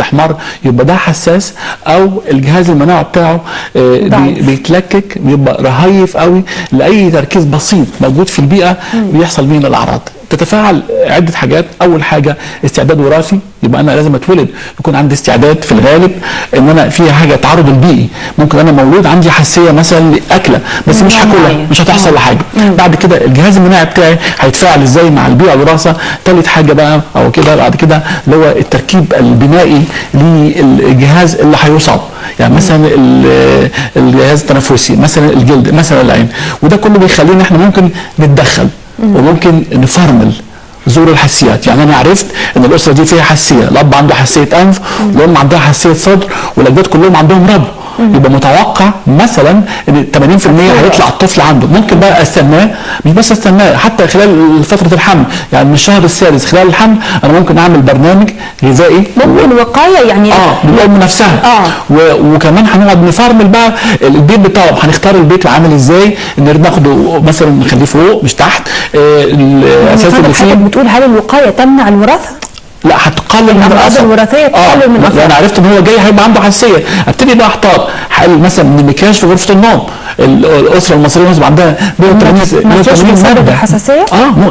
تحمر، يبقى ده حساس او الجهاز المناعي بتاعه بيتلكك، بيبقى رهيف قوي لاي تركيز بسيط موجود في البيئة بيحصل بيه الاعراض. تتفاعل عده حاجات. اول حاجة استعداد وراثي، يبقى انا لازم اتولد يكون عندي استعداد في الغالب ان انا في حاجة تعرض البيئي، ممكن انا مولود عندي حساسية مثلا لاكله بس مش هاكلها، مش هتحصل لحاجة. بعد كده الجهاز المناعي بتاعي هيتفاعل ازاي مع البيئة الوراثة. ثالث حاجة بقى او كده بعد كده اللي هو التركيب البنائي للجهاز اللي هيصاب، يعني مثلا الجهاز التنفسي، مثلا الجلد، مثلا العين، وده كله بيخلينا احنا ممكن نتدخل وممكن نفرمل زور الحساسيات. يعني انا عرفت ان الاسرة دي فيها حساسية، الاب عنده حساسية انف والام عندها حساسية صدر والاجداد كلهم عندهم ربو، يبقى متوقع مثلا ان 80% هيطلع الطفل عنده. ممكن بقى استناه، مش بس استناه، حتى خلال فترة الحمل، يعني من الشهر الثالث خلال الحمل انا ممكن اعمل برنامج غذائي، ممكن وقاية يعني من الام نفسها. وكمان هنقعد نفرمل بقى البيت بتاعه، هنختار البيت عامل ازاي، ان ناخده مثلا نخليه فوق مش تحت، الاساس اللي فيه. بتقول هل الوقاية تمنع الوراثة؟ لا، هتقلل من الاثر الوراثية، تقلل من الاثر. انا عرفت ان هو جاي هيبقى عنده حساسية، ابتدي بقى احتاط، هقلل مثلا من المكياج في غرفة النوم. الاسرة المصرية مثلا عندها 180 مادة حساسية،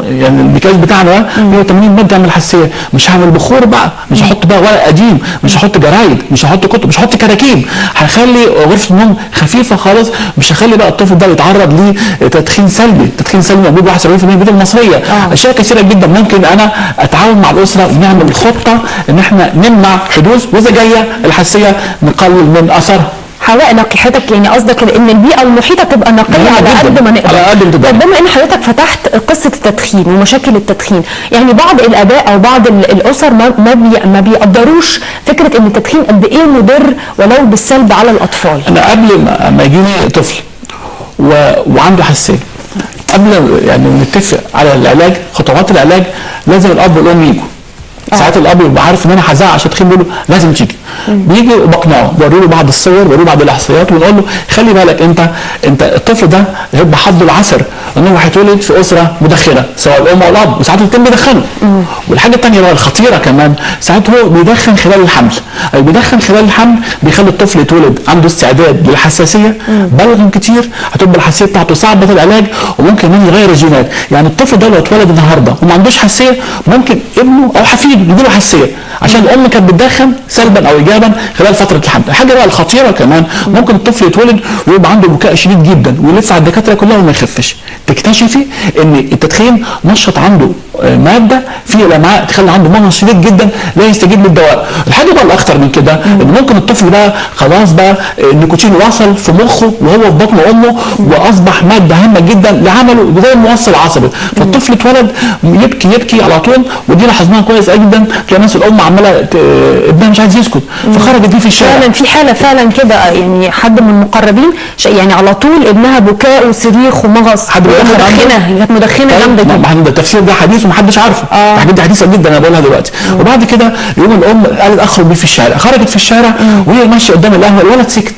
يعني المكياج بتاعنا 180 مادة يعمل حساسية. مش هعمل بخور بقى، مش هحط بقى ورق قديم، مش هحط جرايد، مش هحط كتب، مش هحط كراكيب، هخلي غرفة النوم خفيفة خالص. مش هخلي بقى الطفل ده يتعرض لتدخين سلبي، التدخين السلبي موجود 71% من البيوت المصرية. اشياء كثيرة جدا ممكن انا اتعاون مع الاسرة ونعمل خطه ان احنا نمنع حدوث، واذا جاية الحساسية نقلل من اثرها. هواء نقي حضرتك، يعني قصدك ان البيئة المحيطة تبقى نقية على قد ما نقدر. على قد ما تقدر. طب بما ان حضرتك فتحت قصة التدخين ومشاكل التدخين، يعني بعض الاباء او بعض الاسر ما بيقدروش فكرة ان التدخين قد ايه مضر ولو بالسلب على الاطفال. انا قبل ما يجيني طفل وعنده حساسية، قبل يعني نتفق على العلاج، خطوات العلاج، لازم الاب والام يجوا. ساعات الاب يبقى عارف ان انا هزعق عشان تدخين، بيقول له لازم تيجي. بيجي وبقنعه، بوري له بعض الصور، بوري له بعض الاحصائيات، ونقول له خلي بالك انت الطفل ده هيبقى حظه العسر ان هو هيتولد في اسره مدخنه، سواء الام او الاب، وساعات الاثنين بيدخنوا. والحاجة الثانية بقى الخطيرة كمان، ساعات هو بيدخن خلال الحمل، اي بيدخن خلال الحمل بيخلي الطفل يتولد عنده استعداد للحساسيه، بلغم كتير، هتبقى الحساسية بتاعته صعبة العلاج، وممكن كمان يغير الجينات. يعني الطفل ده لو اتولد النهارده وما عندوش حساسية، ممكن ابنه او حفيده يجيله حساسية عشان الام كانت بتدخن سلبا او ايجابا خلال فترة الحمل. الحاجة بقى الخطيرة كمان، ممكن الطفل يتولد ويبقى عنده بكاء شديد جدا ويلف على الدكاترة كلها وما يخفش. تكتشفي ان التدخين نشط عنده مادة في الامعاء تخلي عنده مغص شديد جدا لا يستجيب للدواء. الحاجة بقى الاخطر من كده ان ممكن الطفل بقى خلاص بقى النيكوتين وصل في مخه وهو في بطن امه، واصبح مادة هامة جدا لعمله زي الموصل العصبي. فالطفل اتولد يبكي يبكي على طول، ودي لاحظناها كويس جدا، تلاقي ناس الام عماله ابنها مش عايز يسكت فخرجت بيه في الشارع. فعلا في حاله فعلا كده، يعني حد من المقربين يعني على طول ابنها بكاء وصريخ ومغص، حد مدخنه، كانت مدخنه جامدة جدا. ده التفسير ده حديث ومحدش عارفه، الحاجات دي حديثه جدا انا بقولها دلوقتي. وبعد كده يوم الام قالت اخرج بيه في الشارع، خرجت في الشارع وهي ماشية قدام القهوة، الولد سكت،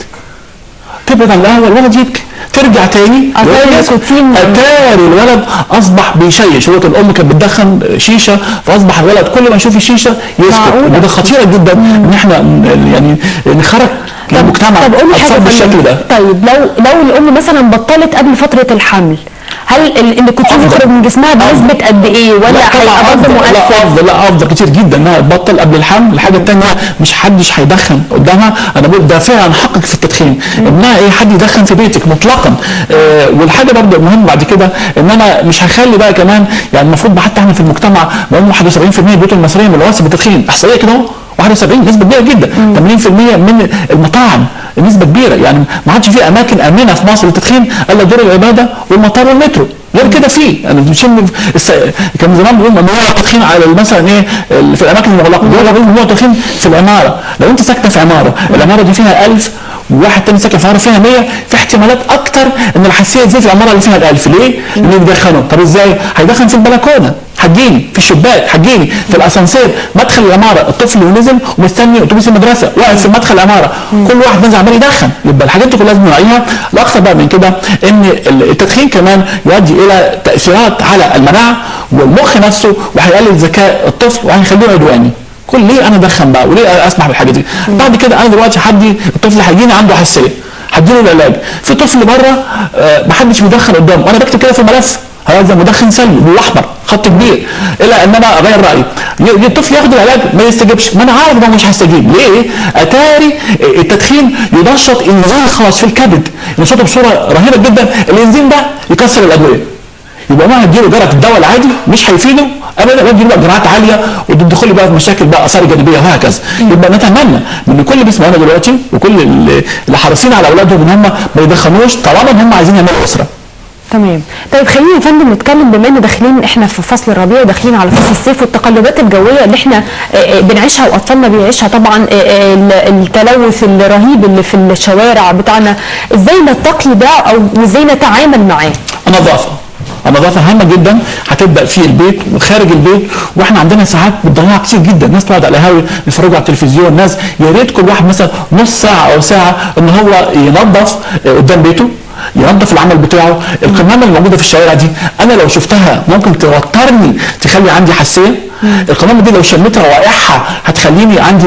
تبعد عن القهوة الولد يبكي، ترجع تاني اتاري الولد اصبح بيشيش. هو الام كانت بتدخن شيشة، فاصبح الولد كل ما يشوف الشيشة يسكت. وده خطيرة جدا ان احنا يعني نخرج المجتمع بالشكل ده. طيب لو الام مثلا بطلت قبل فترة الحمل، هل النيكوتين يخرج من جسمها بنسبة قد ايه، ولا هيبقى برضه مؤثر؟ لا افضل، لا افضل كتير جدا انها تبطل قبل الحمل. الحاجة الثانية مش حدش هيدخن قدامها، انا بقول ده فعلا حقك في التدخين، انها ايه حد يدخن في بيتك مطلقا. والحاجة برضه المهم بعد كده ان انا مش هخلي بقى كمان، يعني المفروض حتى احنا في المجتمع بقى 71% من البيوت المصرية ملوثة بالتدخين، احصائية كده اهو 71، نسبه كبيرة جدا. 80% من المطاعم نسبه كبيرة، يعني ما عادش في اماكن امنه في مصر للتدخين الا دور العبادة والمطار والمترو. غير كده في انا بشم كان زمان بيقول ممنوع التدخين على مثلا ايه في الاماكن المغلقة، دلوقتي بيقول ممنوع التدخين في العمارة. لو انت ساكنة في عمارة، العمارة دي فيها 1000 وواحد تاني ساكن في عمارة فيها 100، في احتمالات اكتر ان الحساسية تزيد في العمارة اللي فيها ال1000. ليه؟ لان بيدخنوا. طب ازاي؟ هيدخن في البلكونه، هتجيني في الشباك، هتجيني في الاسانسير، مدخل العمارة، الطفل ونزل ومستني اتوبيس المدرسة واقف في مدخل العمارة، كل واحد نازل عمال يدخن. يبقى الحاجات دي كلها لازم نراعيها. الاخطر بقى من كده ان التدخين كمان يؤدي الى تاثيرات على المناعة والمخ نفسه، وهيقلل ذكاء الطفل وهيخليه عدواني. كل ليه انا ادخن بقى وليه اسمح بالحاجة دي؟ بعد كده انا دلوقتي حدي الطفل هيجيني عنده حساسية، هديله العلاج. في طفل بره محدش بيدخن قدامه، وانا بكتب كده في الملف هذا مدخن سلبي بالاحمر خط كبير، الى ان انا اغير رايي. الطفل ياخد العلاج ما يستجيبش، ما انا عارف ان هو مش هيستجيب. ليه؟ اتاري التدخين ينشط انزيم خاص في الكبد، ينشطه بصورة رهيبة جدا، الانزيم ده يكسر الادوية. يبقى ما هديله جرعة الدواء العادي مش هيفيده ابدا، بديله بقى جرعات عالية وتدخل لي بقى في مشاكل بقى اثار جانبيه وهكذا. يبقى نتمنى من كل اللي بيسمعونا دلوقتي وكل اللي حريصين على اولادهم ان هم ما يدخنوش طالما ان هم عايزين يعملوا اسره. تمام. طيب خلينا يا فندم نتكلم، بما ان داخلين احنا في فصل الربيع وداخلين على فصل الصيف والتقلبات الجوية اللي احنا بنعيشها واطفالنا بيعيشها، طبعا التلوث الرهيب اللي في الشوارع بتاعنا، ازاي نتقي ده او ازاي نتعامل معاه؟ النظافة. النظافة هامة جدا، هتبدا في البيت وخارج البيت، واحنا عندنا ساعات بتضيعها كتير جدا، ناس تقعد على القهاوي يتفرجوا على التلفزيون، ناس يا ريت كل واحد مثلا نص ساعة او ساعة ان هو ينظف قدام بيته، ينظف العمل بتاعه. القمامة اللي موجودة في الشوارع دي انا لو شفتها ممكن توترني، تخلي عندي حساسية. القمامة دي لو شميتها روائحها هتخليني عندي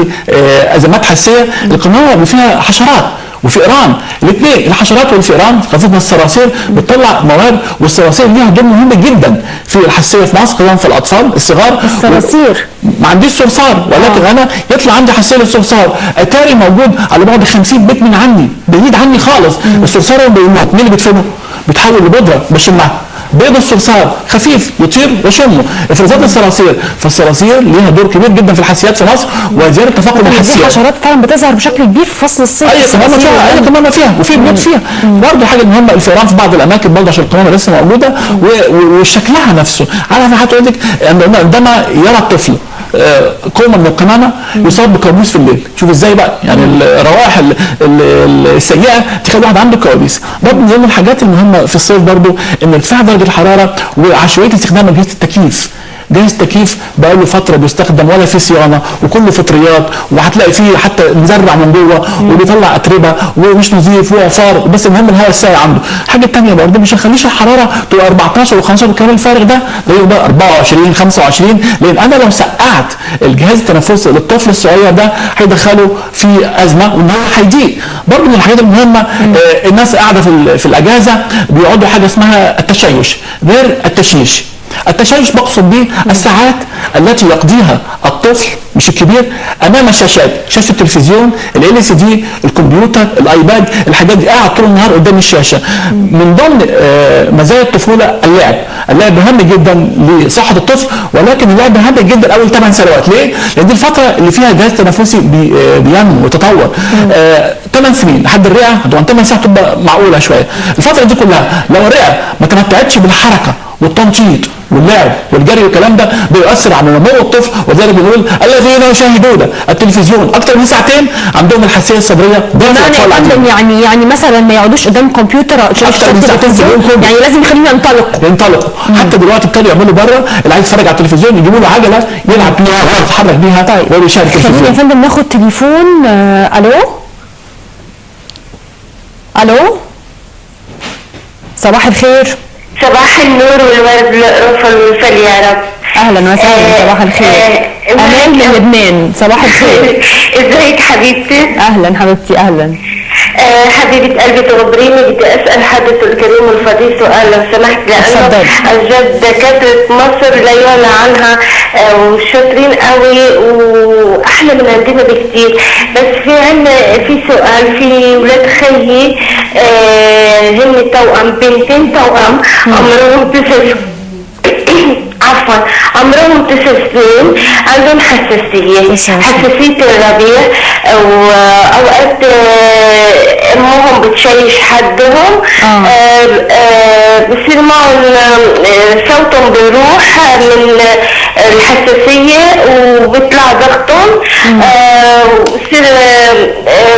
ازمات حساسية. القمامة اللي فيها حشرات وفئران، الاثنين الحشرات والفئران خاصة الصراصير بتطلع مواد، والصراصير ليها دور مهم جدا في الحساسية في مصر خصوصا في الاطفال الصغار. الصراصير ما عنديش صرصار، ولكن انا يطلع عندي حساسية للصرصار، اتاري موجود على بعد 50 بيت من عني، بعيد عني خالص. الصرصار بيموت، مين اللي بيدفنه؟ بيتحول لبودره بشمها. بيض الصرصار خفيف يطير وشمه، افرازات الصراصير، فالصراصير ليها دور كبير جدا في الحساسيات في مصر وزيادة تفاقم الحساسيات. دي حشرات فعلا بتظهر بشكل كبير في فصل الصيف. اي قمامه فيها، اي قمامه فيها، وفي بيوت فيها. برضه حاجة مهمة الفئران في بعض الاماكن برضه عشان القمامة لسه موجودة وشكلها نفسه. عارفه حضرتك عندما يرى الطفل كومة من القمامة يصاب بكابوس في الليل، شوف ازاي بقى، يعني الروائح السيئة تخلي الواحد عنده كوابيس. برضه من ضمن الحاجات المهمة في الصيف برضه ان ارتفاع درجه الحرارة وعشوائيه استخدام اجهزة التكييف. جهاز التكييف بقى له فترة بيستخدم ولا فيه صيانة وكله فطريات، وهتلاقي فيه حتى مزرع من جوه وبيطلع اتربه ومش نظيف وعفار، بس المهم الهواء الساقع عنده. الحاجة الثانية برضه مش هنخليش الحرارة تبقى 14 و15 والكلام الفارغ ده، ده يبقى 24 25، لان انا لو سقعت الجهاز التنفسي للطفل الصغير ده هيدخله في ازمة وان هو هيضيق. برضه من الحاجات المهمة الناس قاعدة في الاجازة بيقعدوا حاجة اسمها التشيش غير التشيش. التشيش بقصد به الساعات التي يقضيها الطفل مش الكبير امام الشاشات، شاشة التلفزيون، LCD، الكمبيوتر، ال iPad، الحاجات دي قاعد طول النهار قدام الشاشة. من ضمن مزايا الطفولة اللعب، اللعب مهم جدا لصحة الطفل، ولكن اللعب مهم جدا اول 8 سنوات. ليه؟ لان دي الفترة اللي فيها الجهاز التنفسي بينمو ويتطور. 8 سنين لحد الرئة، طبعا 8 سنين تبقى معقولة شوية. الفترة دي كلها لو الرئة ما تمتعتش بالحركة والتنشيط واللعب والجري والكلام ده بيؤثر على نمو الطفل، ولذلك بنقول الذين يشاهدون التلفزيون اكثر من ساعتين عندهم الحساسية الصدرية. يعني يعني مثلا ما يقعدوش قدام كمبيوتر اكثر من ساعتين في اليوم كله، يعني لازم يخليهم ينطلقوا. حتى دلوقتي ابتدوا يعملوا بره، اللي عايز يتفرج على التلفزيون يجيبوا له عجله يلعب بيها ويتحرك بيها. طيب ويشاهد التلفزيون. يا فندم ناخد تليفون. الو الو، صباح الخير. صباح النور والورد والقرفل والفل يا رب. اهلا وسهلا. صباح الخير. امان من لبنان. صباح الخير. ازيك حبيبتي؟ اهلا حبيبتي. اهلا. حبيبة قلبي تغبريني، بدي اسال حضرتك الكريم والفضيل سؤال لو سمحت، لانه جد دكاترة مصر لا يعلى عنها وشاطرين قوي واحلى من عندنا بكتير، بس في عندنا في سؤال. في ولاد خيي هن توأم، بنتين توأم عمرهم 9 عفوا عمرهم 9 سنين، عندهم حساسية، حساسية الربيع، وأوقات أمهم بتشيش حدهم، بصير معهم صوتهم بيروح من الحساسية وبيطلع ضغطهم، وبصير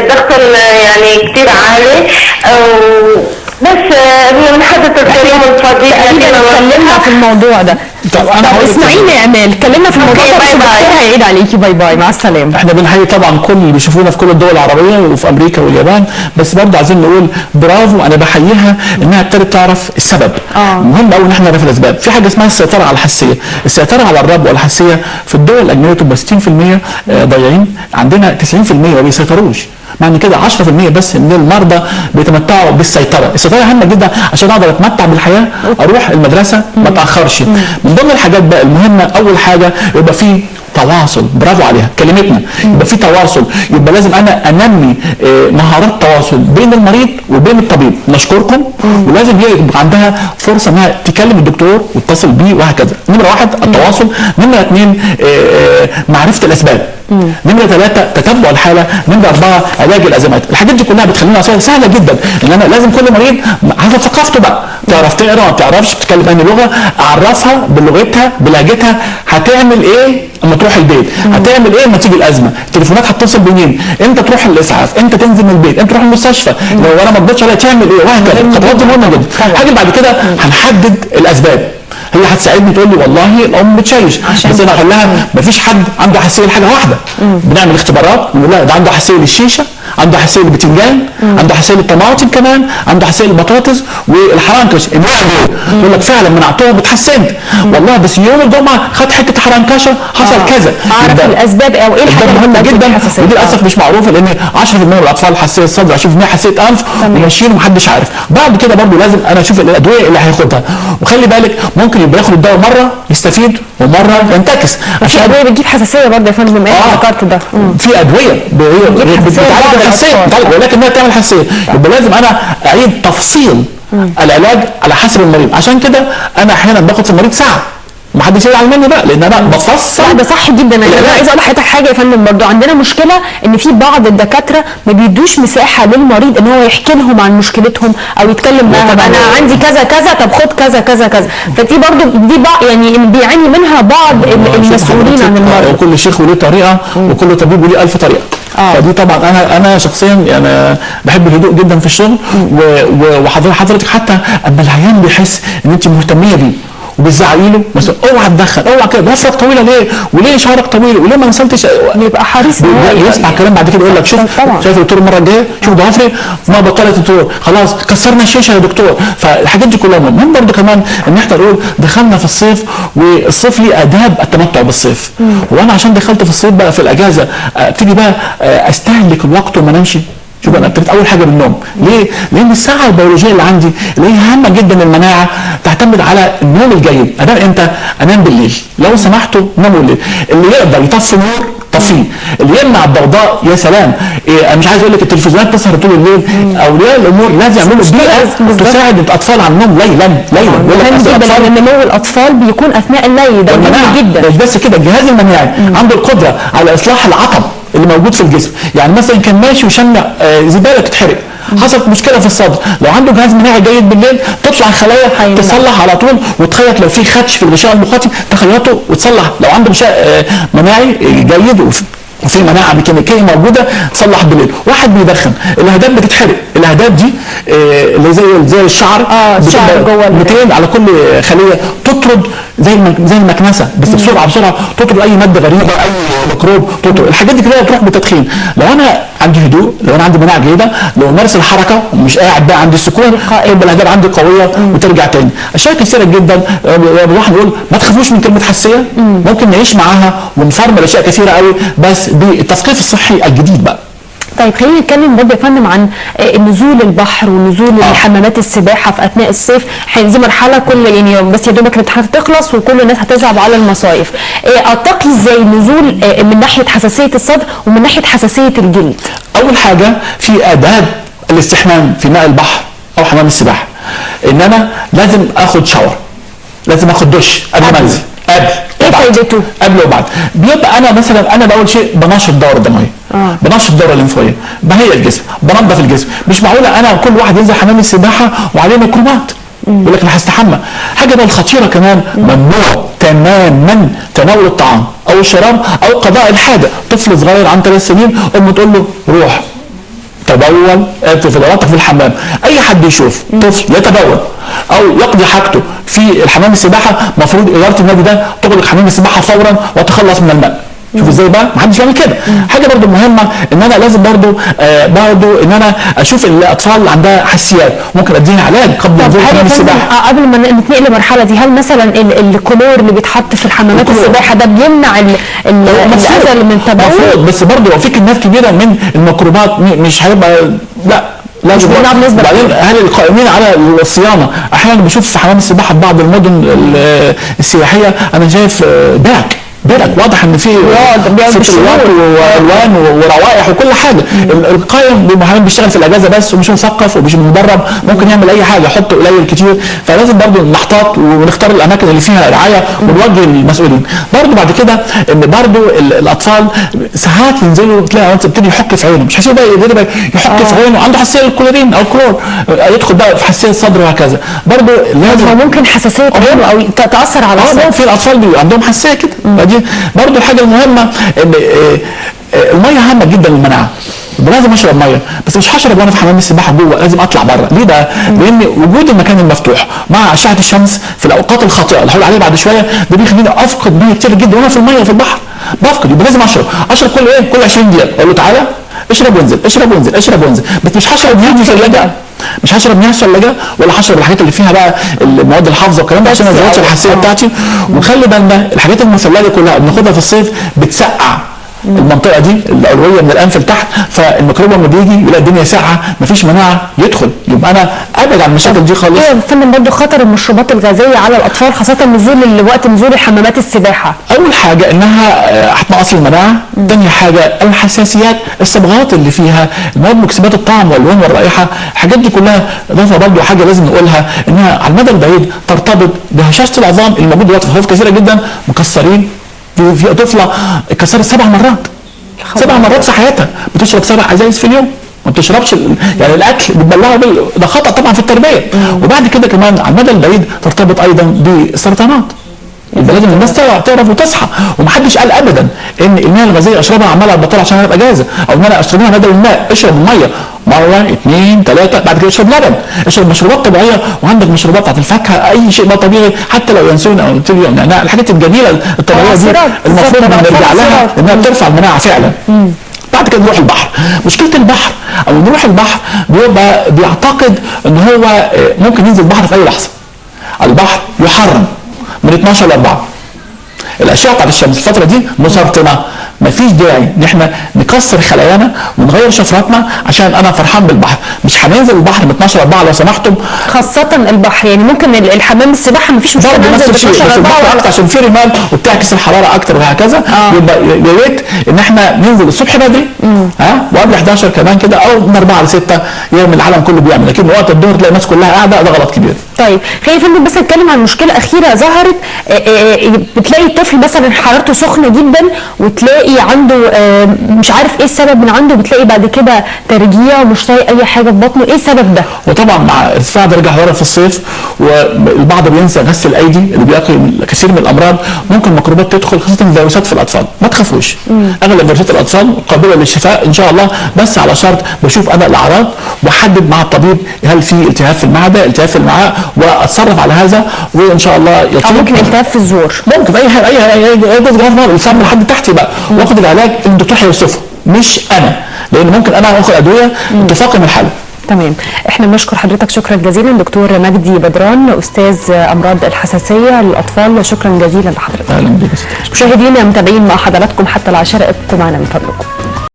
ضغطهم يعني كتير عالي. بس من حضرتك الكريم الفضيل تقريبا اتكلمنا في الموضوع ده. طب انا طب اسمعيني يا امال، اتكلمنا في الموضوع ده، bye bye. هيعيد عليكي. bye bye، مع السلامة. احنا بنحيي طبعا كل اللي بيشوفونا في كل الدول العربية وفي امريكا واليابان، بس برضه عايزين نقول برافو، انا بحييها انها ابتدت تعرف السبب. مهم قوي ان احنا نعرف الاسباب. في حاجة اسمها السيطرة على الحساسية، السيطرة على الربو والحساسيه في الدول الاجنبية تبقى 60% ضايعين، عندنا 90% ما بيسيطروش. معنى كده 10% بس من المرضى بيتمتعوا بالسيطره، السيطرة هامة جدا عشان اقدر اتمتع بالحياة، اروح المدرسة ما اتاخرش. من ضمن الحاجات بقى المهمة، اول حاجة يبقى في تواصل، برافو عليها كلمتنا، يبقى في تواصل، يبقى لازم انا انمي مهارات تواصل بين المريض وبين الطبيب. نشكركم، ولازم هي يبقى عندها فرصة انها تكلم الدكتور وتتصل بيه وهكذا. نمره 1 التواصل، نمره 2 معرفة الاسباب، نمره 3 تتبع الحالة، نمره 4 علاج الازمات. الحاجات دي كلها بتخلينا سهلة جدا ان انا لازم كل مريض حسب ثقافته بقى، تعرف تقرا ما بتعرفش، بتتكلم انهي لغة، اعرفها بلغتها بلهجتها، هتعمل ايه اما تروح البيت، هتعمل ايه اما تيجي الازمة، التليفونات هتتصل بمين، امتى تروح الاسعاف، امتى تنزل من البيت، امتى تروح المستشفى، لو انا ما قدرتش عليها تعمل ايه، وهكذا. الخطوات دي مهمة جدا. الحاجة بعد كده هنحدد الاسباب، هي هتساعدني تقول لي والله الام بتشيش، بس انا اقول لها مفيش حد عنده حساسية لحاجة واحدة. بنعمل اختبارات نقول لها ده عنده حساسية للشيشه، عنده حساسية للبتنجان، عنده حساسية للطماطم كمان، عنده حساسية للبطاطس والحرنكش. النوع دول يقول لك فعلا منعتهم اتحسنت والله، بس يوم الجمعة خد حتة حرنكشه حصل كذا. اعرف الاسباب او ايه الحاجة مهمة جدا، ودي للاسف مش معروفة، لان 10% من الاطفال حساسية الصدر، 20% حساسية انف، وماشيين ومحدش عارف. بعد كده برضه لازم انا اشوف الادوية اللي هياخدها، وخلي بالك ممكن يبقى ياخد الدواء مرة يستفيد ومرة ينتكس. عشان ادوية بتجيب حساسية برضه يا فندم، ايه ذكرت ده؟ في ادوية بتعالج الحساسية، ولكنها تعمل حساسية، يبقى لازم انا اعيد تفصيل العلاج على حسب المريض. عشان كده انا احيانا باخد في المريض ساعة، ما حدش يزعل مني بقى، لان انا بفصل. لا ده صح جدا. انا عايزه اقول لحضرتك حاجة يا فندم، برضو عندنا مشكلة ان في بعض الدكاترة ما بيدوش مساحة للمريض ان هو يحكي لهم عن مشكلتهم او يتكلم معاهم، انا عندي كذا كذا، طب خد كذا كذا كذا. فدي برضو دي يعني بيعاني منها بعض المسؤولين عن المرض. كل شيخ وليه طريقه، وكل طبيب وليه 1000 طريقه. فدي طبعا انا شخصيا يعني بحب الهدوء جدا في الشغل، وحضرتك حتى اما العيان بيحس ان انت مهتميه بيه وبتزعقي له مثلا، اوعى تدخل، اوعى كده، ضفرك طويلة ليه؟ وليه شعرك طويل؟ وليه ما غسلتش؟ يبقى حريص، يسمع كلام بعد كده يقول لك شوف، شايف الدكتور المرة الجاية، شوف ضفري ما بطلت الدكتور، خلاص كسرنا الشيشة يا دكتور. فالحاجات دي كلها مهمة. المهم برضه كمان ان احنا نقول دخلنا في الصيف، والصيف ليه اداب التمتع بالصيف. وانا عشان دخلت في الصيف بقى في الاجازة ابتدي بقى استهلك الوقت وما انامش. شوف انا ابتديت اول حاجة بالنوم، ليه؟ لان الساعة البيولوجية اللي عندي اللي هي هامة جدا للمناعه تعتمد على النوم الجيد. انام امتى؟ انام بالليل، لو سمحتوا ناموا بالليل. اللي يقدر يطفي النور طفيه، اللي يمنع الضوضاء يا سلام. إيه، انا مش عايز اقول لك التلفزيونات تسهر طول الليل، اولياء الامور لازم يعملوا بيئة تساعد الاطفال على النوم ليلا ليلا. مهم جدا، لان نمو الاطفال بيكون اثناء الليل، ده مهم جدا. مش بس كده، الجهاز المناعي عنده القدرة على اصلاح العطب اللي موجود في الجسم. يعني مثلا كان ماشي وشم زبالة تتحرق، حصلت مشكلة في الصدر، لو عنده جهاز مناعي جيد بالليل تطلع خلايا تصلح على طول وتخيط، لو في خدش في الغشاء المخاطي تخيطه وتصلح. لو عنده غشاء مناعي جيد وفي مناعة ميكانيكية موجودة تصلح بالليل. واحد بيدخن، الاهداب بتتحرق، الاهداب دي اللي زي الشعر، الشعر جوه 200 على كل خليه، تطرد زي المكنسة بس بسرعة بسرعة، تطرد اي مادة غريبة، اي ميكروب تطرد. الحاجات دي كلها بتروح بالتدخين. لو انا عندي هدوء، لو انا عندي مناعة جيدة، لو مارس الحركة ومش قاعد بقى عندي السكون، يبقى الاهداب عندي قوية وترجع تاني. اشياء كثيرة جدا. الواحد يقول ما تخافوش من كلمة حساسية، ممكن نعيش معاها ونفرمل اشياء كثيرة قوي، بس بالتثقيف الصحي الجديد بقى. طيب خلينا نتكلم برضه يا فندم عن نزول البحر ونزول حمامات السباحة في اثناء الصيف. دي مرحلة كل يعني بس يا دوبك الامتحانات تخلص وكل الناس هتذهب على المصايف. اتقي ازاي نزول من ناحية حساسية الصدر ومن ناحية حساسية الجلد؟ اول حاجة في اداب الاستحمام في ماء البحر او حمام السباحة، ان انا لازم اخد شاور، لازم اخد دش قبل ما انزل، قبل ايه فايدته؟ قبل وبعد. بيبقى انا مثلا انا باول شيء بنشط الدورة الدموية، بنشط الدورة الليمفاويه، بهيئ الجسم، بنظف الجسم. مش معقولة انا كل واحد ينزل حمام السباحة وعليه ميكروبات يقول لك انا هستحمى. حاجة بقى الخطيرة كمان، ممنوع تماما تناول الطعام او الشراب او قضاء الحاجة. طفل صغير عنده 3 سنين امه تقول له روح تبول في فضلاتك في الحمام. اي حد يشوف طفل يتبول او يقضي حاجته في الحمام السباحة، المفروض ادارة النادي ده تغلق حمام السباحة فورا وتخلص من الماء. شوف ازاي بقى محدش بيعمل كده. حاجة برضو مهمة ان انا لازم برضو ان انا اشوف الاطفال اللي عندها حساسيات، ممكن اديها علاج قبل نزول حمام السباحة. قبل ما نتنقل للمرحلة دي، هل مثلا الكلور اللي بيتحط في الحمامات السباحة ده بيمنع الاذى من التبول؟ المفروض، بس برضو لو في كميات كبيرة من الميكروبات مش هيبقى، لا لازم. وبعدين هل القائمين على الصيانة احيانا بشوف في حمام السباحة في بعض المدن السياحية انا شايف برك واضح ان في فطريات والوان وروائح وكل حاجة. القائم بيبقى بيشتغل في الاجازة بس ومش مثقف ومش مدرب، ممكن يعمل اي حاجة، يحط قليل كتير. فلازم برضو نحتاط ونختار الاماكن اللي فيها رعاية ونوجه المسؤولين. برضو بعد كده ان برضو الاطفال ساعات ينزلوا تلاقي تبتدي يحك في عينه، مش حاسس بقى يحك في عينه، عنده حساسية للكلورين او الكلور، يدخل بقى في حساسية الصدر وهكذا. برضو لازم ممكن حساسية عينه او تاثر على الصدر. في الاطفال بيبقى عندهم حساسية كده. برضو الحاجة المهمة ان المية هامة جدا للمناعه، لازم اشرب مية، بس مش هشرب وانا في حمام السباحة جوه، لازم اطلع بره. ليه بقى؟ لان وجود المكان المفتوح مع اشعه الشمس في الاوقات الخاطئة اللي هقول عليها بعد شوية ده بيخليني افقد مية كتير جدا وانا في المية في البحر بفقد. يبقى لازم اشرب كل ايه؟ كل 20 دقيقة اقول له تعالى اشرب وانزل، اشرب وانزل، اشرب وانزل. بس مش هشرب مياه مثلجه، مش هشرب مياه ثلاجه، ولا هشرب الحاجات اللي فيها بقى المواد الحافظة والكلام ده عشان ما ازودش الحساسية بتاعتي. وخلي بالنا الحاجات المثلجه كلها بناخدها في الصيف بتسقع المنطقة دي العلوية من الانف لتحت، فالميكروب لما بيجي يلاقي الدنيا ساقعه مفيش مناعة يدخل. يبقى انا ابعد عن المشاكل دي خالص. ايه يا فندم برضه خطر المشروبات الغازية على الاطفال خاصة نزول وقت نزول حمامات السباحة؟ اول حاجة انها هتنقص المناعة، ثاني حاجة الحساسيات، الصبغات اللي فيها المواد مكسبات الطعم واللون والرائحه، الحاجات دي كلها. اضافه برضه حاجة لازم نقولها انها على المدى البعيد ترتبط بهشاشه العظام اللي موجود دلوقتي في خوف كثيرة جدا، مكسرين. في طفله اتكسرت 7 مرات، 7 مرات في حياتها، بتشرب 7 ازايز في اليوم، ما بتشربش يعني الاكل بتبلعه ده خطا طبعا في التربية. وبعد كده كمان على المدى البعيد ترتبط ايضا بالسرطانات. يبقى لازم الناس تعرف وتصحى، ومحدش قال ابدا ان المياه الغازية اشربها عماله على البطال عشان انا ابقى جاهزة، او ان انا اشربها بدل الماء. اشرب المية مرة 2 3، بعد كده اشرب لبن، اشرب مشروبات طبيعية، وعندك مشروبات بتاعت الفاكهة، اي شيء بقى طبيعي، حتى لو ينسون او نعناع، الحاجات الجميلة الطبيعية دي المفروض نرجع لها انها بترفع المناعة فعلا. بعد كده نروح البحر. مشكلة البحر او نروح البحر بيبقى بيعتقد ان هو ممكن ينزل البحر في اي لحظة. البحر يحرم من 12 ل 4. الاشعة بتاعت الشمس الفترة دي مسرطنه، مفيش داعي ان احنا نكسر خلايانا ونغير شفراتنا عشان انا فرحان بالبحر. مش هننزل البحر من 12 ل 4 لو سمحتم، خاصة البحر. يعني ممكن الحمام السباحة مفيش مشكلة ننزل 12 ل 4 اكتر عشان في رمال وبتعكس الحرارة اكتر وهكذا. يبقى يا ريت ان احنا ننزل الصبح بدري وقبل 11 كمان كده، او من 4 ل 6 يوم العالم كله بيعمل، لكن وقت الظهر تلاقي الناس كلها قاعدة، ده غلط كبير. طيب خلينا يا فندم بس نتكلم عن مشكلة اخيرة ظهرت، بتلاقي الطفل مثلا حرارته سخنة جدا وتلاقي عنده مش عارف ايه السبب من عنده، بتلاقي بعد كده ترجيع ومش طايق اي حاجة في بطنه، ايه السبب ده؟ وطبعا مع ارتفاع درجه الحرارة في الصيف والبعض بينسى غسل الايدي اللي بيقي كثير من الامراض، ممكن ميكروبات تدخل خاصة الفيروسات في الاطفال. ما تخافوش، اغلب فيروسات الاطفال قابله للشفاء ان شاء الله، بس على شرط بشوف انا الاعراض واحدد مع الطبيب هل في التهاب في المعدة، التهاب في الامعاء، واتصرف على هذا وان شاء الله يطيب. ممكن التهاب في الزور، ممكن اي حاجة، اي جزء الفم لحد تحت بقى، واخد العلاج الدكتور هيوصفه مش انا، لان ممكن انا اخد ادوية تفاقم الحالة. تمام، احنا بنشكر حضرتك شكرا جزيلا دكتور مجدي بدران، استاذ امراض الحساسية للاطفال، شكرا جزيلا لحضرتك. اهلا بك. مشاهدينا متابعين مع حضراتكم حتى 10، ابقوا معنا من فضلكم.